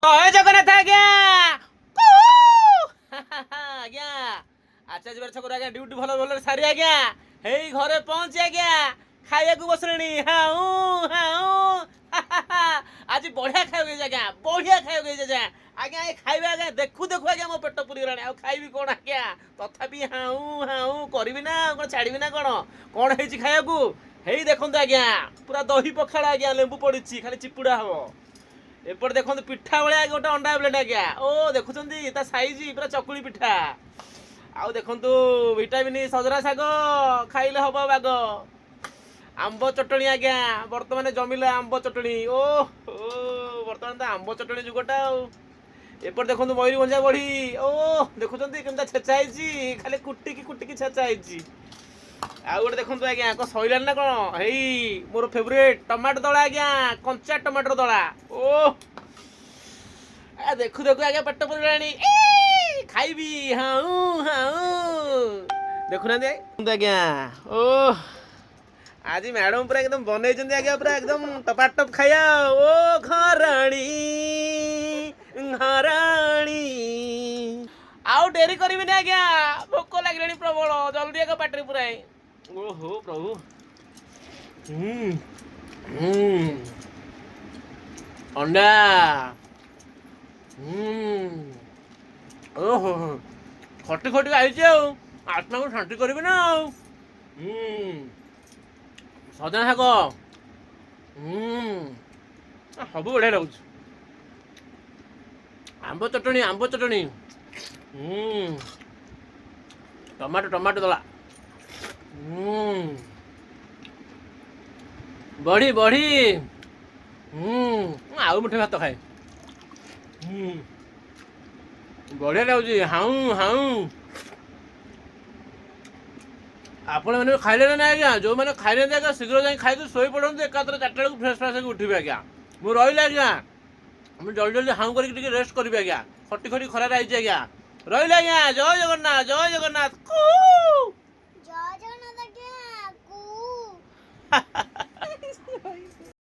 ଜୟ ଜଗନ୍ନାଥ ଆଜ୍ଞା। ଆଜ୍ଞା, ଆଚାର୍ଯ୍ୟ ଛକରୁ ଆଜ୍ଞା ଡ୍ୟୁଟି ଭଲ ଭଲରେ ସାରି ଆଜ୍ଞା ହେଇ ଘରେ ପହଞ୍ଚି ଆଜ୍ଞା ଖାଇବାକୁ ବସିଲେଣି। ହାଉଁ ହାଉଁ, ଆଜି ବଢିଆ ଖାଇବାକୁ ହେଇଛି ଆଜ୍ଞା, ବଢିଆ ଖାଇବାକୁ ହେଇଛି ଆଜ୍ଞା। ଆଜ୍ଞା, ଏ ଖାଇବା ଆଜ୍ଞା ଦେଖୁ ଦେଖୁ ଆଜ୍ଞା ମୋ ପେଟ ପୁରିଗଲାଣି। ଆଉ ଖାଇବି କ'ଣ ଆଜ୍ଞା? ତଥାପି ହାଉଁ ହାଉଁ କରିବି ନା ଆଉ କ'ଣ, ଛାଡ଼ିବି ନା କ'ଣ? କ'ଣ ହେଇଛି ଖାଇବାକୁ? ହେଇ ଦେଖନ୍ତୁ ଆଜ୍ଞା, ପୁରା ଦହି ପଖାଳ ଆଜ୍ଞା, ଲେମ୍ବୁ ପଡ଼ିଛି, ଖାଲି ଚିପୁଡ଼ା ହବ। ଏପଟେ ଦେଖନ୍ତୁ, ପିଠା ଭଳିଆ ଗୋଟେ ଅଣ୍ଡା ପ୍ଲେଟ୍ ଆଜ୍ଞା। ଓ, ଦେଖୁଛନ୍ତି ତା ସାଇଜ, ପୁରା ଚକୁଳି ପିଠା। ଆଉ ଦେଖନ୍ତୁ, ଭିଟାମିନ୍ ସଜନା ଶାଗ, ଖାଇଲେ ହବ ବାଗ। ଆମ୍ବ ଚଟଣି ଆଜ୍ଞା, ବର୍ତ୍ତମାନ ଜମିଲା ଆମ୍ବ ଚଟଣି। ଓ ଓ, ବର୍ତ୍ତମାନ ତ ଆମ୍ବ ଚଟଣି ଯୁଗଟା। ଆଉ ଏପଟେ ଦେଖନ୍ତୁ, ମୟୂରଭଞ୍ଜା ବଢି। ଓ, ଦେଖୁଛନ୍ତି କେମିତି ଛେଚା ହେଇଛି, ଖାଲି କୁଟିକି କୁଟିକି ଛେଚା ହେଇଛି। ଆଉ ଗୋଟେ ଦେଖନ୍ତୁ ଆଜ୍ଞା, କଣ ସଇଲାଣି ନା କ'ଣ? ହେଇ, ମୋର ଫେଭରେଟ୍ ଟମାଟୋ ଦଳା ଆଜ୍ଞା, କଞ୍ଚା ଟମାଟର ଦଳା। ଓ, ଆ ଦେଖୁ ଦେଖୁ ଆଜ୍ଞା ପେଟ ପୁରିଗଲାଣି, ଖାଇବି ହାଉଁ ହାଉଁ। ଦେଖୁନାହାନ୍ତି ଆଜ୍ଞା, ଓ, ଆଜି ମ୍ୟାଡ଼ାମ ପୁରା ଏକଦମ ବନେଇଛନ୍ତି ଆଜ୍ଞା, ପୁରା ଏକଦମ ଟପାଟପ ଖାଇବା। ଓ ଘରଣୀ ଘରଣୀ, ଆଉ ଡେରି କରିବିନି ଆଜ୍ଞା, ଭୋକ ଲାଗିଲାଣି ପ୍ରବଳ, ଜଲ୍ଦି ଆଗ ପାଟିରେ ପୁରାଏ। ଓହୋ ପ୍ରଭୁ। ହୁଁ ହୁଁ ଅଣ୍ଡା। ଓହୋ, ଖଟି ଖଟି ଆଇଛି ଆଉ ଆତ୍ମାକୁ ଶାନ୍ତି କରିବି ନା ଆଉ। ସଜନା ଶାଗ, ସବୁ ବଢ଼ିଆ ଲାଗୁଛି। ଆମ୍ବ ଚଟଣି, ଆମ୍ବ ଚଟଣି, ଟମାଟୋ, ଟମାଟୋ ଦଳା, ବଢ଼ି, ବଢ଼ି। ମୁଁ ଆଉ ମୁଠେ ଭାତ ଖାଏ। ବଢ଼ିଆ ଲାଗୁଛି। ହାଉଁ ହାଉଁ। ଆପଣମାନେ ବି ଖାଇଲେ ନା ଆଜ୍ଞା? ଯେଉଁମାନେ ଖାଇନାହାନ୍ତି ଆଜ୍ଞା, ଶୀଘ୍ର ଯାଇ ଖାଇକି ଶୋଇ ପଡ଼ନ୍ତୁ, ଏକାଥରେ 4ଟା ବେଳକୁ ଫ୍ରେଶ୍ ଫ୍ରେଶ୍ ହେଇକି ଉଠିବେ ଆଜ୍ଞା। ମୁଁ ରହିଲି ଆଜ୍ଞା, ମୁଁ ଜଲ୍ଦି ଜଲ୍ଦି ହାଉଁ କରିକି ଟିକେ ରେଷ୍ଟ କରିବି ଆଜ୍ଞା। ଖଟି ଖଟି ଖରାରେ ଆଇଛି ଆଜ୍ଞା। ରହିଲି ଆଜ୍ଞା, ଜୟ ଜଗନ୍ନାଥ, ଜୟ ଜଗନ୍ନାଥ। ଜୟ ଜଗନ୍ନାଥ ଆଜ୍ଞା କୁ।